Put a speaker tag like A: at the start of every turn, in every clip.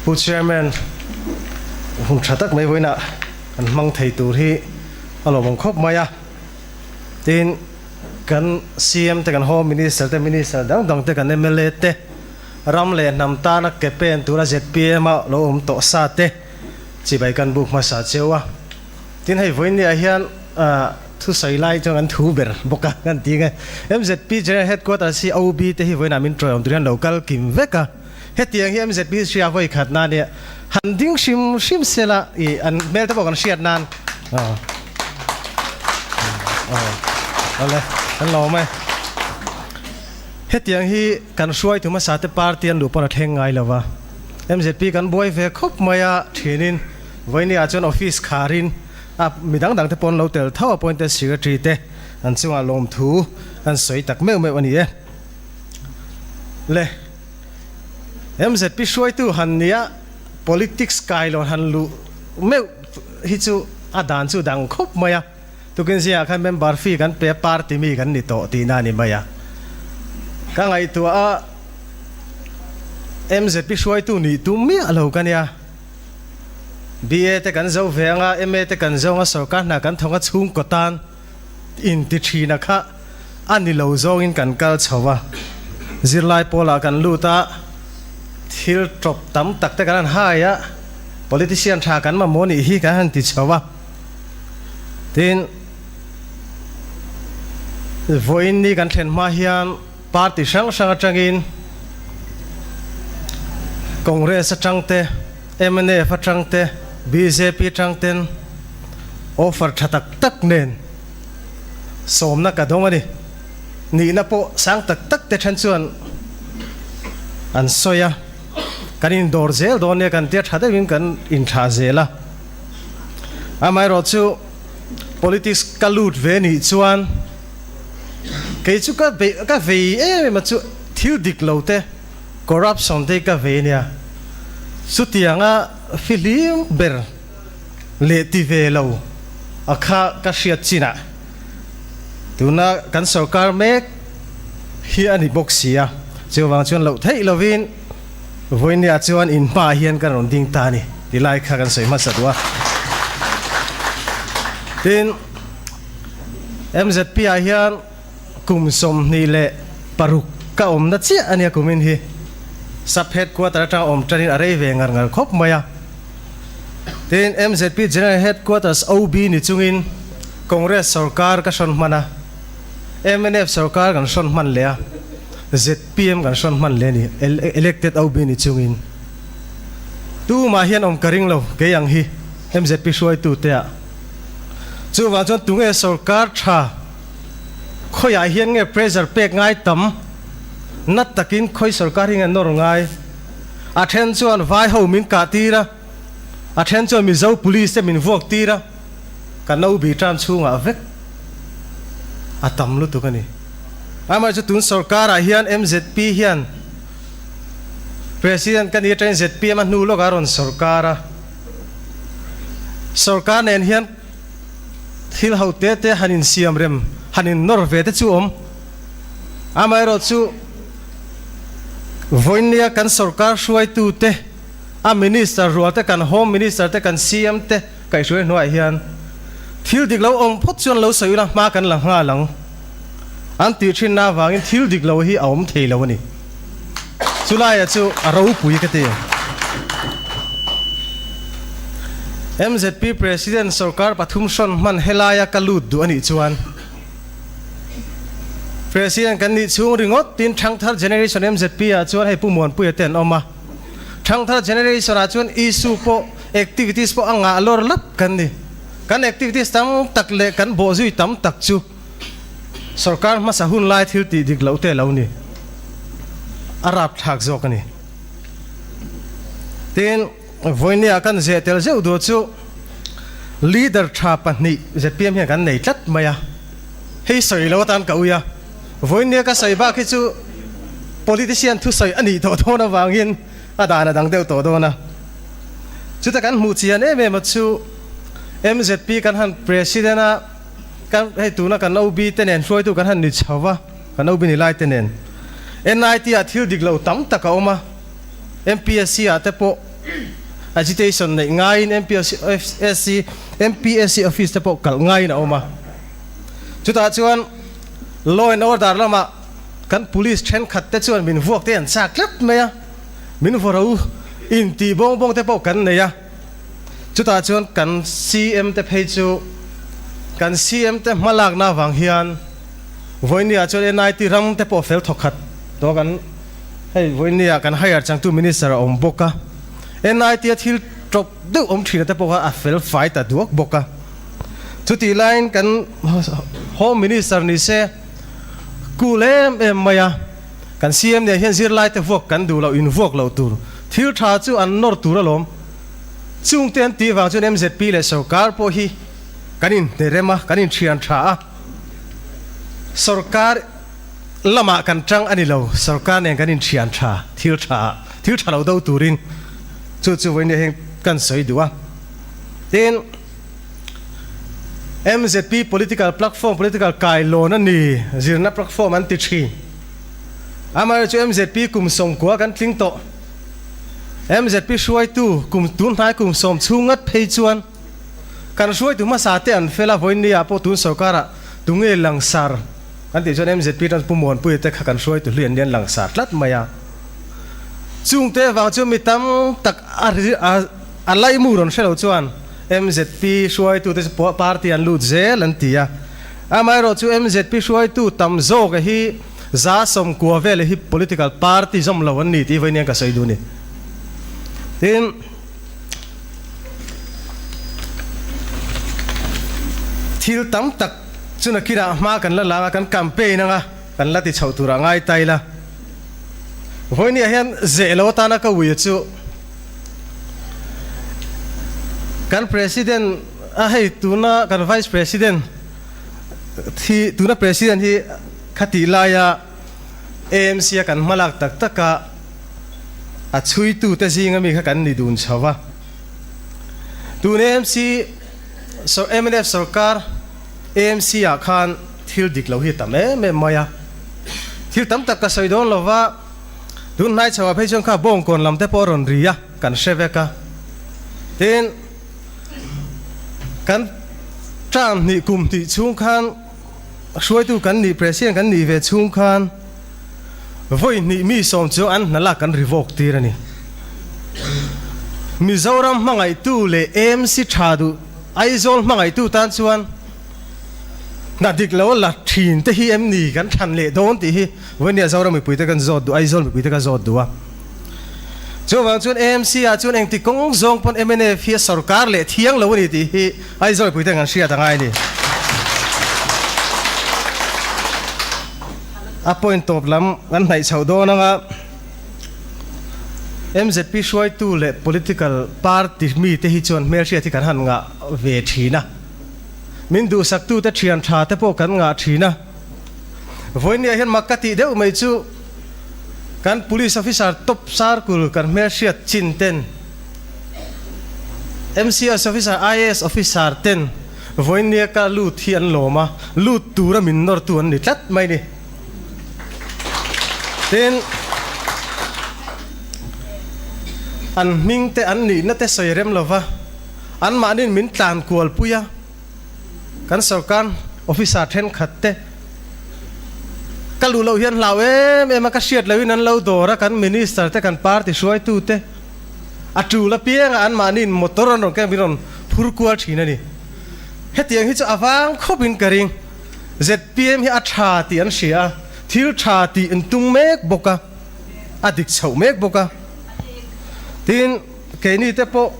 A: Pu Chairman, hun tha tak mai vawiinah kan hmang thei tur hi a lawmawm khawp mai a. Tin, kan CM te, kan Home Minister te, Minister dang dang te, kan mla te, ram leh hnam tana ke pen tura zpm a lo awm tawh sa te chibai kan buk hmasa cheu a. Tin, hei vawiinniah hian thusawi lai chuan kan thu ber bawk a kan ti nge. Mzp General Headquarters hi OB te hi vawiinah min tawiawm tur hian lo kal kim vek a. Hetiang hi mzp hria vawi khat nan nia han ding hrim hrim sela i an hmel te pawh kan hriat nan aw aw awle kan lawm e. Hetiang hi kan hruaitu hmasa te party an luh pawn a thleng ngai lo va, mzp kan buai ve khawp mai a thinin vawinia chuan office kharin a midang dang te pawn lo tel tho appointed secretary te an chungah lawmthu an sawi tak meuh meuh a ni e. Le. MZP hruaitu han nia politics kailawn han luh meuh hi chu a dan chu dang khawp mai a. Tukin zingah khan member fee kan pe a, party mi kan ni tawh tihna a ni mai a. Ka ngaihtuah a, MZP hruaitu nih tum miah lo ka nia. BA te kan zo ve anga, MA te kan zo anga, sorkar hna kan thawng a chhungkaw tan inti thina kha a ni lo zawngin kan kal chho a, zirlai pawlah kan lut a, thil tawp tam tak te kan han hai a, politician tha kan mamawh nih hi kan han ti chho a, tin vawiin ni kan thlen hma hian party hrang hrang atangin Congress atang te, mnf atang te, bjp atang ten offer tha tak tak nen sawmna ka dawng a ni. Nihna pawh sang tak tak te then chuan an sawi a, kan indawr zel dawn nia kan tia tha deuhin kan inthlah zel a. Amaherawh chu politics ka lut ve nih chuan kei chu ka beih ka vei em em a chu thil dik lo te corruption te hi ka vei nia. Chutianga fihlim ber leh ti ve lo a kha ka hriat chinah tuna kan sorkar mek hi a ni bawk si a, chuvang chuan loh theih lovin vawinia chuan in hmaah hian kan rawn ding ta a ni ti lai kha kan sawi hmasa duh a. Tin, MZP ah hian kum 26 ka awmna chiah a nia kumin hi Sub Headquarter atanga awm tanin a rei ve ngar ngar khawp mai a. Tin, MZP General Headquarters OB ni chungin Congress sorkar ka hrawn hman a, mnf sorkar kan hrawn hman leh a, zpm kan hrawn hman leh a ni, elected OB ni chungin. Tumah hian awm ka ring lo, kei ang hi MZP hruaitute ah. Chuvang chuan tunge sorkar tha khawiah hian nge pressure pek ngai tam nat takin khawi sorkar hi nge nawr ngai? A then chuan vai ho min kah tir a, a then chuan Mizo police te min vuak tir a, ka no bi tan chhungah vek a tam lutuk a ni. Amaherawhchu tun sorkarah hian MZP hian President ka ni atangin zpm a hnu lawkah a rawn sorkar a, sorkar nen hian thil ho te te han insiam rem, han innawr ve te chu awm. Amaherawhchu vawinia kan sorkar hruaitu te, a minister rual te, kan home minister te, kan CM te kaihhruai hnuaiah hian thil dik lo awm phawt chuan lo sawi ula hma kan la nghal ang an tih thinna avangin thil dik lo hi a awm thei lo a ni. Chulaia chu a ropui ka ti. MZP President sorkar pathum hrawn hman helaia ka lut duh a nih chuan President kan nih chhung ringawt tin Thangthar Generation MZP ah chuan hei Pu Muanpuia te an awm a. Thangthar Generation ah chuan issue pawh activities pawh a ngah lawr lap kan ni. Kan activities tam tak leh kan bawhzui tam tak chu Sorkar hmasa hun lai thil tih dik loh te lo ni. A rapthlak zawk a ni. Tin, vawinia kan zeh tel zeuh duh chu leader tha pahnih zpm hian kan nei tlat mai a. Hei sawi lo atan ka ui a. Vawinia ka sawi bak hi chu politician thusawi a nih tawh dawn avangin a dan a dang deuh tawh dawn a. Chuta kan hmuh chian em em a chu mzp kan han president a, Kan hei tuna kan OB te nen hruaitu kan han ni chho va, kan OB ni lai te nen. NIT ah thil dik lo tam tak a awm a, MPSC ah te pawh Agitation neih ngaiin MPSC MPSC office te pawh kalh ngaiin a awm a. Chutah chuan law and order lamah kan police thenkhat te chuan min vuak te an chak tlat mai a, min vaw ro intih bawng bawng te pawh kan nei a. Chutah chuan kan CM te phei chu kan CM te hmalakna avang hian vawinia chuan NIT ram te pawh fel thawkhat tawh kan hei vawinia kan hire changtu minister a awm bawk a, NIT a thil tawp deuh awm thina te pawh kha a fel fai ta duak bawk a. Chutih laiin kan Home Minister ni se cool em em mai a, kan CM nen hian zirlai te vuak kan duh loh in vuak loh tur thil tha chu an nawr tur alawm. Chungte an tih vang chuan MZP leh sorkar pawh hi kan inhnerem a, kan inthian tha a, sorkar lamah kan tang a ni lo, sorkar nen kan inthian tha thil tha thil tha lo do turin chu chu vawiin heng kan sawi duh a. Tin, MZP political platform, political kailawn a ni, zirna platform an ti thin. Amaherawhchu MZP kum sawmkua kan tling tawh. MZP hruaitu kum tun hnai kum sawm chhung ngat phei chuan kan hruaitu hmasa te an fel a, vawiinniah pawh tun sorkarah tunge langsar kan tih chuan MZP tan Pu Muanpuia te kha kan hruaitu hlian lian langsar tlat mai a. Chungte vang chuan mi tam tak a a laimu rawn hre lo chuan MZP hruaitute chu party an lut zel an ti a. Amaherawhchu MZP hruaitu tam zawk hi 190 vel hi political party zawm lo an ni tih vawiin hian ka sawi duh a ni. Tin, thil tam tak chu nakinah hma kan la lang a, kan campaign anga kan la ti chhoh turah ngai ta ila. Vawinia hian zeh lo atana ka ui chu kan President a hei tuna kan Vice President hi tuna President hi khatih laia AMC a kan hmalak tak tak a a chhuitu te zinga mi kha kan ni dun chho va. Tun AMC mnf sorkar AMC ah khan thil dik lo hi a tam em em mai a. Thil tam tak ka sawi dawn lo va, tun hnai chho ah phei chuan kha bawngkawn lam te pawh a rawn ri a, kan hre vek a. Tin, kan term hnih kum hnih chhung khan hruaitu kan nih, President kan nih ve chhung khan vawi hnih mi sawm chu an hna lak kan revoke tir a ni. Mizoram hmangaihtu leh AMC tha duh Aizawl hmangaihtu tan chuan hna dik lo la thin te hi em ni kan thlan leh dawn tih hi vawinia Zoram mipuite kan zawt duh, Aizawl mipuite ka zawt duh a. Chuvang chuan AMC ah chuan engti kawng zawng pawn mnf hi a sorkar leh thiang lo a ni tih hi Aizawl mipuite kan hriat a ngai a ni. A point tawp lam kan hnaih chhoh dawn anga MZP hruaitu leh political party mite hi chuan hmelhriat hi kan han ngah ve thin a. Min duhsaktute thian tha te pawh kan ngah thin a. Vawinia hian mak ka tih deuh mai chu kan police officer top circle kan hmelhriat chin ten MCS officer, IAS officer ten vawinia ka lut hi an lawm a, lut tura min nawrtu an ni tlat mai ni. Tin, an hming te an nihna te sawi rem lova anmahniin min tlan kual pui a, kan sorkar officer thenkhat te ka luh loh hian hlau em em a, ka hriat lohin an lo dawr a, kan minister te kan party hruaitu te a tul apianga anmahniin motor an rawn keng min rawn phur kual thin a ni. Hetiang hi chu a vang khawpin ka ring. Zpm hi a tha tih an hria a, thil tha tih an tum mek bawk a, a dik chhoh mek bawk a. Tin, keini te pawh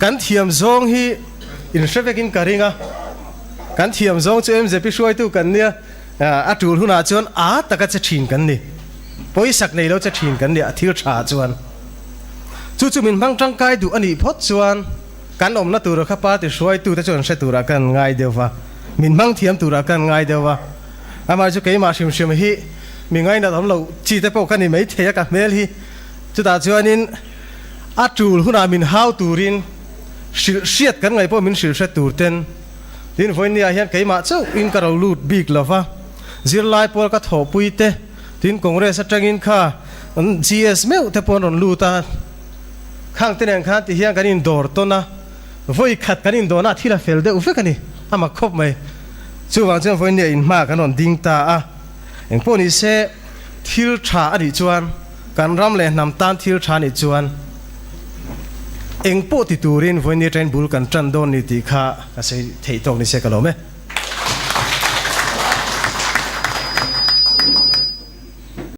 A: kan thiam zawng hi inhre vekin ka ring a, kan thiam zawng chu mzp hruaitu kan nia, a tul hunah chuan a taka che thin kan ni, pawisak nei lo che thin kan ni a thil tha chuan. Chu chu min hmang tangkai duh a nih phawt chuan, Kan awmna tura kha party hruaitute chuan hre turah kan ngai deuh va, min hmang thiam turah kan ngai deuh va. Amah chu keimah hrim hrim hi mi ngainat awm loh chi te pawh ka ni mai thei a ka hmel hi. Chutah chuanin a tul hunah min hau turin hrilh hriat kan ngaih pawh min hrilh hre tur ten. Tin, vawinia hian keimah chauhin ka ro lut bik lo va, zirlai pawl ka thawhpui te, tin Congress atangin kha GS meuh te pawh an rawn lut a. Khang te nen khan ti hian kan indawr tawn a, vawi khat kan indawrna a thil a fel deuh vek a ni, a mak khawp mai. Chuvang chuan vawiin nia inhma kan rawn ding ta a, engpawh ni se thil tha a nih chuan, kan ram leh hnam tan thil tha a nih chuan engpawh ti turin vawiin ni atangin bul kan tan dawn ni tih kha ka sawi theih tawk ni se ka lawm e.